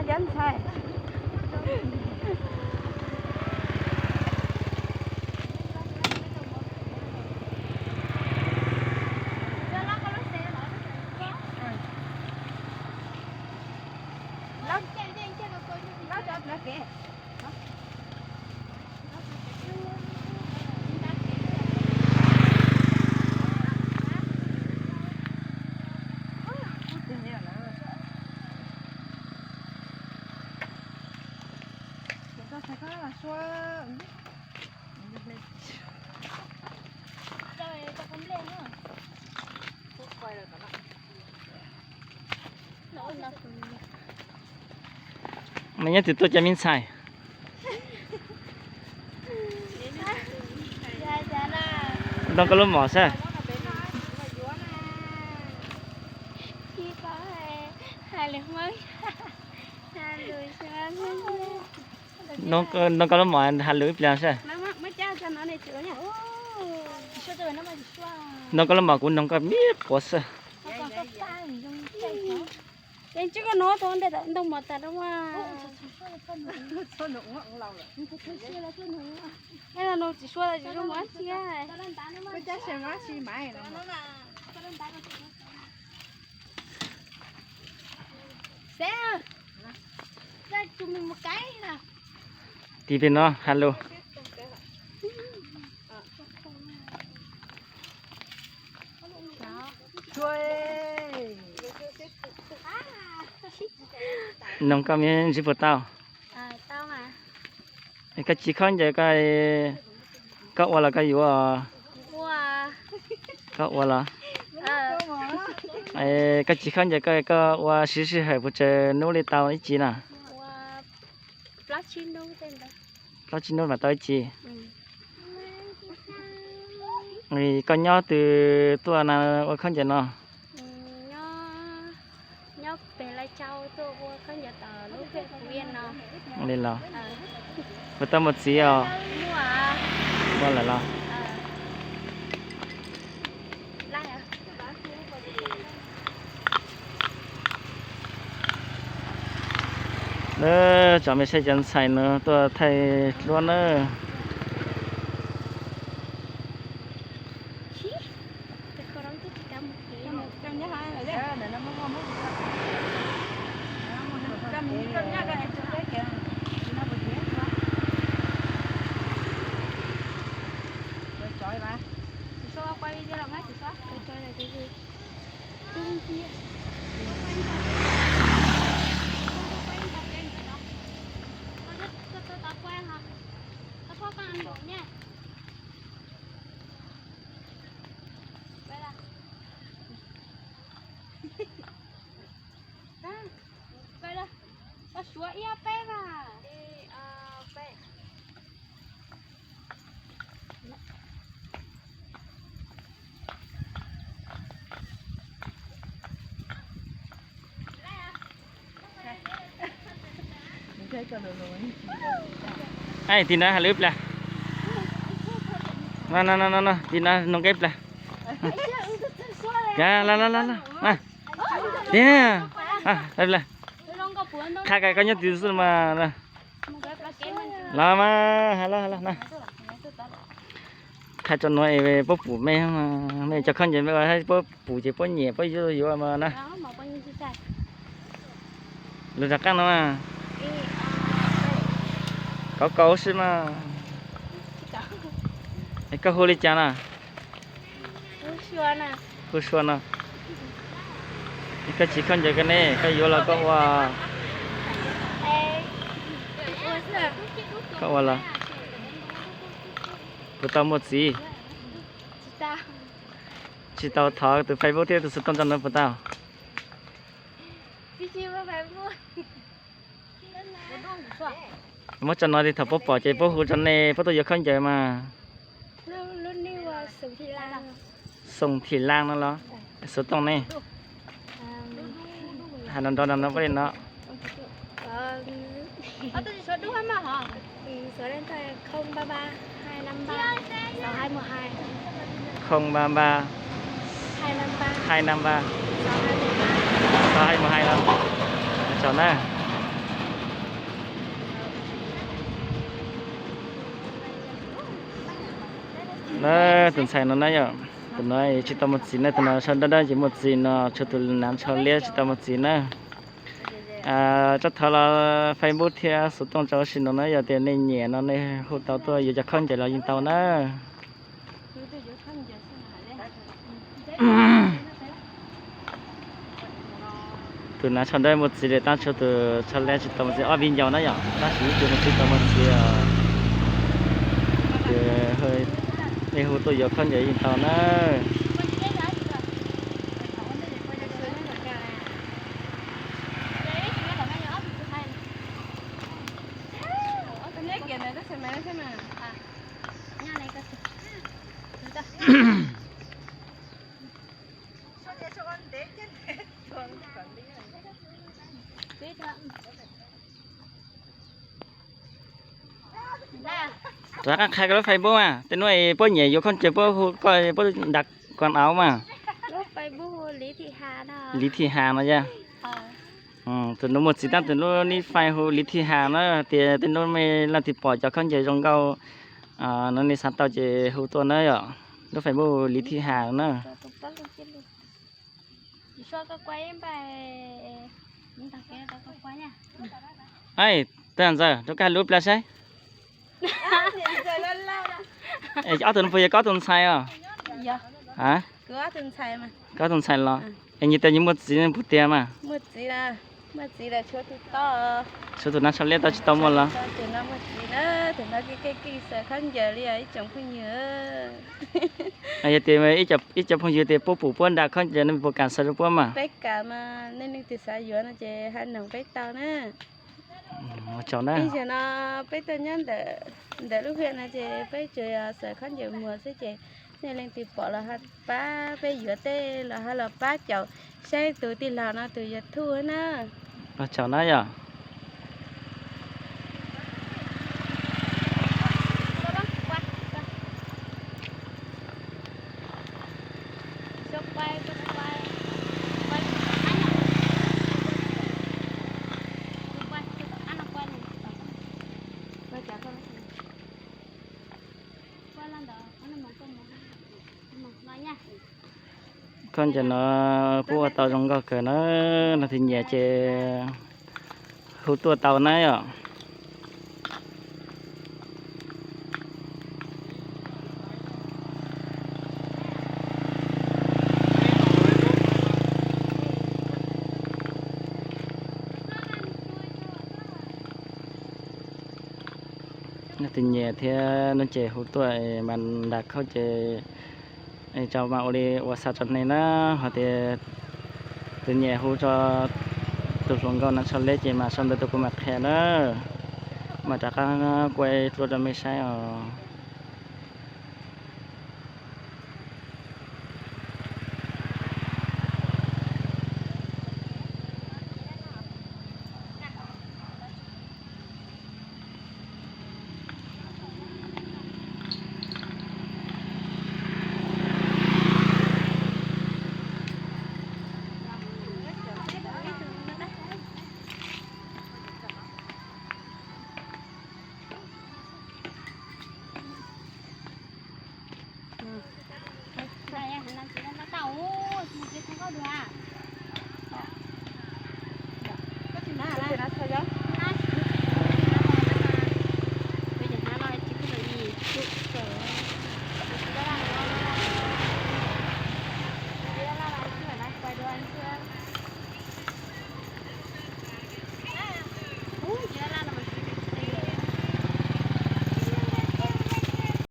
Cov ntxhais. Nws nyob twg tuaj cov me ntxhais? Ntoo koj lub mom saib. Ntoo koj lub mom has lus ib pliag saib. Ntoo koj lub mom kuv noog koj me quav xwb. Tig pem no has lus. Noog koj me ntsis puas tau? Koj tsis khaub ncaws koj, koj ua los koj yuav? Koj ua los? Koj tsis khaub ncaws koj, koj ua siv sij hawm puas tsawg hnub li tau ib ci na? Plaub tsib hnub mam tau ib ci. Koj nyob twg tuaj na ua khaub ncaws no? Li los? Puas tau muaj txiv os? Muaj lawm los? Tsom me saib cov ntxhais no tuaj thaij duab na. Koj suav ib ob peb mas. Tig na has lus ib pliag. Tig na noog koj ib pliag. Tiag, qha koj nyob twg xwb mas. Los mas, hais los, hais los na. Qha tso nuav es puab pum mej, mej cov khaub ncaws mej ua puab pum ces puab nyiam puab yuav yuav mas na. Lug rov qaab no mas. Kauv kauv xwb mas. Koj hu li cas na? Hu Sua no. Koj tsis khaub ncaws koj ne, koj yuav los koj ua. Koj ua los? Puas tau muaj txiv? Tsis tau, thov tus Facebook thiab tus xov tooj tso no puas tau? Muab tso no es thaum puab pom ces puab hu rau nej, puab tuaj yuav khaub ncaws mas. Xoom Thim Laj no los? Xov tooj ne? Hais nrov nrov no puab li no. Không ba ba, hai năm ba, sáu hai một hai los? Tsaug na. Tus ntxhais no na yom, tus no tsis tau muaj txiv na, tus no sau dawb dawb ces muaj txiv no, tshuav tus nav ntsho liab tsis tau muaj txiv na. Tso thov los Facebook thiab xov tooj rau sim no na, yog tias nej nyiam no nej hu tau tuaj yuav cov khaub ncaws los yeej tau na. Tus nav tsho dawb muaj txiv lawm, tab tshuav tus tsho liab tsis tau muaj txiv, ob viv ncaus na yom, tab sis ib tug no tsis tau muaj txiv os. Ces nej hu tuaj yuav khaub ncaws yeej tau na. Rov qab qhia koj lub Facebook mas, tej hnub puab nyiam yuav khaub ncaws puab hu koj, puab dag koj au mas. Li Thij Has no yog. Tus no muaj txiv tab tus lub nib fais hu Li Thij Has na, tias tej hnub mej leej twg pom cov khaub ncaws zoo nkauj no nej xav tau ces hu tuaj na yom. Lub Facebook Li Thij Has na. Ab, Tag Ntxawm, rov qab lub plag saib. Ob tug no puas yog koj tus ntxhais os? Koj tus ntxhais los? Es nyias tas nyias muaj txiv puas tiag mas? Tshuav tus nav tsho liab tau tsis tau muaj los? Yog tias ib co phooj ywg tias puab pum puab dag khaub ncaws no puas kam xa rau puab mas? Peb kam mas, nej leej twg xav yuav no ces hais noog peb tau na. Ib zaug no peb tuaj nyob ntawm lub hiam no ces peb tsuas yog xaws khaub ncaws muag xwb ces nej leej twg pom los ho pab peb yuav tej los ho los pab caum saib tus tij laug no tus YouTube na. Ua tsaug na yom. Khaub ncaws no puab ua tau zoo nkauj kawg na, leej twg nyiam ces hu tuaj tau na yom. Leej twg nyiam thiab no ces hu tuaj mas dag khaub ces tso mas ua li ua xa rau nej na, ho tias tus nyiam hu rau tus hluas nkauj nav tsho liab ces mas sau ntawv tuaj kuv mam qhia na, mam rov qab kuaj dlua rau mej saib os.